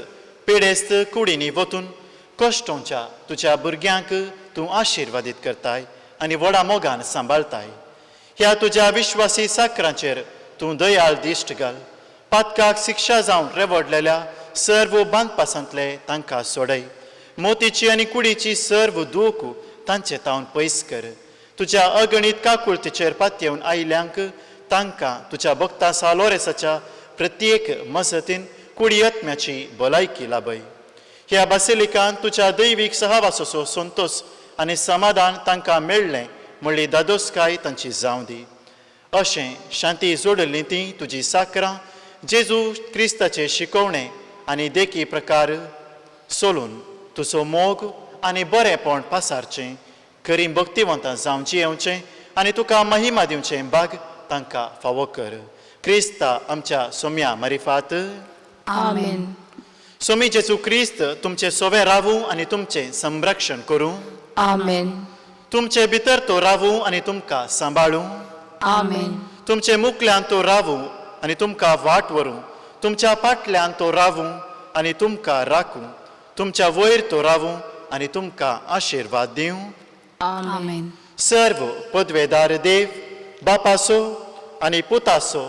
पिडेस्त कुडींनी वतून कश्टोंच्या तुज्या भुरग्यांक तूं आशिर्वादीत करताय आनी व्हडा मोगान सांबाळताय. ह्या तुज्या विश्वासी साकरांचेर तूं दयाळ दिश्ट घाल. पातकाक शिक्षा जावन रेवडलेल्या सर्व बांदपासांतले तांकां सोडय. मोतीची आनी कुडीची सर्व दूख तांचे तावन पयस कर. तुज्या अगणीत काकुळतीचेर पातयेवन आयिल्ल्यांक तांकां तुज्या भक्ता सालोरेसाच्या प्रत्येक मजतीन कुडी आत्म्याची भलायकी लाभय. ह्या बासिलिकान तुज्या दैवीक सहवासाचो संतोश आनी समाधान तांकां मेळ्ळें म्हणली दादोसकाय तांची जावं दी. अशें शांती जोडिल्लीं तीं तुजी साकरां जेजू क्रिस्ताचे शिकवणे आनी देखी प्रकार सोलून तुजो मोग आनी बरेंपण पासारचें, खरी भक्तिवंतां जावन जियेवचें आनी तुका महिमा दिवचें भाग तांकां फावो कर. क्रिस्ता आमच्या सोम्या मारिफात. आमेन. सोमी जेजू क्रिस्त तुमचें सोवें रावूं आनी तुमचें संरक्षण करूं. आमेन. तुमचे भितर तो रावूं आनी तुमकां सांबाळूं. आमेन. तुमचे मुखल्यान तो रावूं आनी तुमकां वाट व्हरूं. तुमच्या फाटल्यान तो रावूं आनी तुमकां राखूं. तुमच्या वयर तो रावूं आनी तुमकां आशिर्वाद दिवं. आमेन. सर्व पदवेदार देव बापासो आनी पुतासो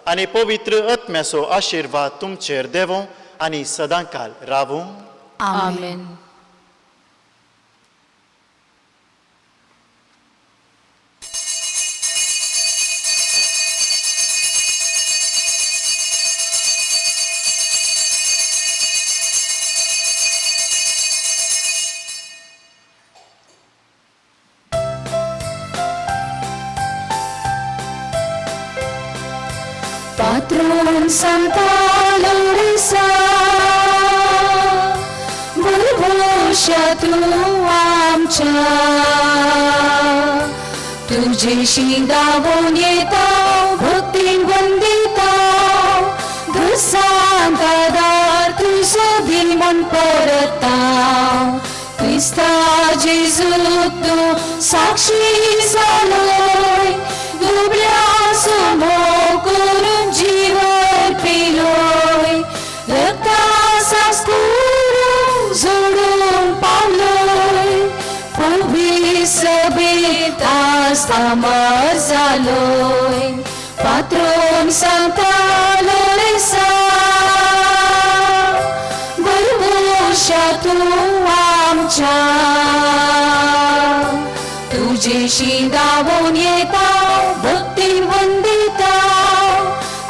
आनी पवित्र आत्म्याचो आशिर्वाद तुमचेर देवो आनी सदांकाल रावूं. आमेन. Patron Santa Loresa, भरभोश्या तूं आमच्या, तुजेशी दावून येता, भक्तीन वंदिता, दुसांत आदार तुजो दी म्हूण परता. क्रिस्ता जेजू तूं साक्षी जालोय, दुबळ्या सुमो करून जीवन पिलोय, रक्ता सास्कूरून जोडून पावलोय, पवी सभेत आस्तामार जालोय. पात्रोन सांता लोरेसा, भरभोश्या तूं आमच्या, तुजेशी दावून येता, भक्तीन वंदिता,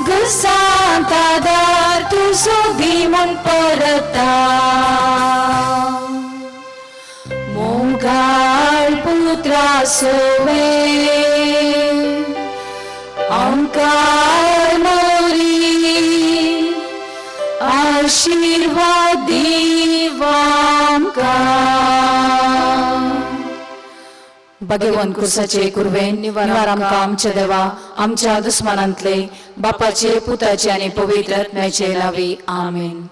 घरसांत आदार तुजो दी म्हूण परता. मोगाळ पुत्रा सोवे आमकां मोरी, आशिर्वाद दीव आमकां. भगवान कुर्साचे कुर्वेन निवार आमकां आमच्या देवा आमच्या दुस्मानांतले, बापाचे पुताचे आनी पवित्र आत्म्याचे नांवी. आमेन.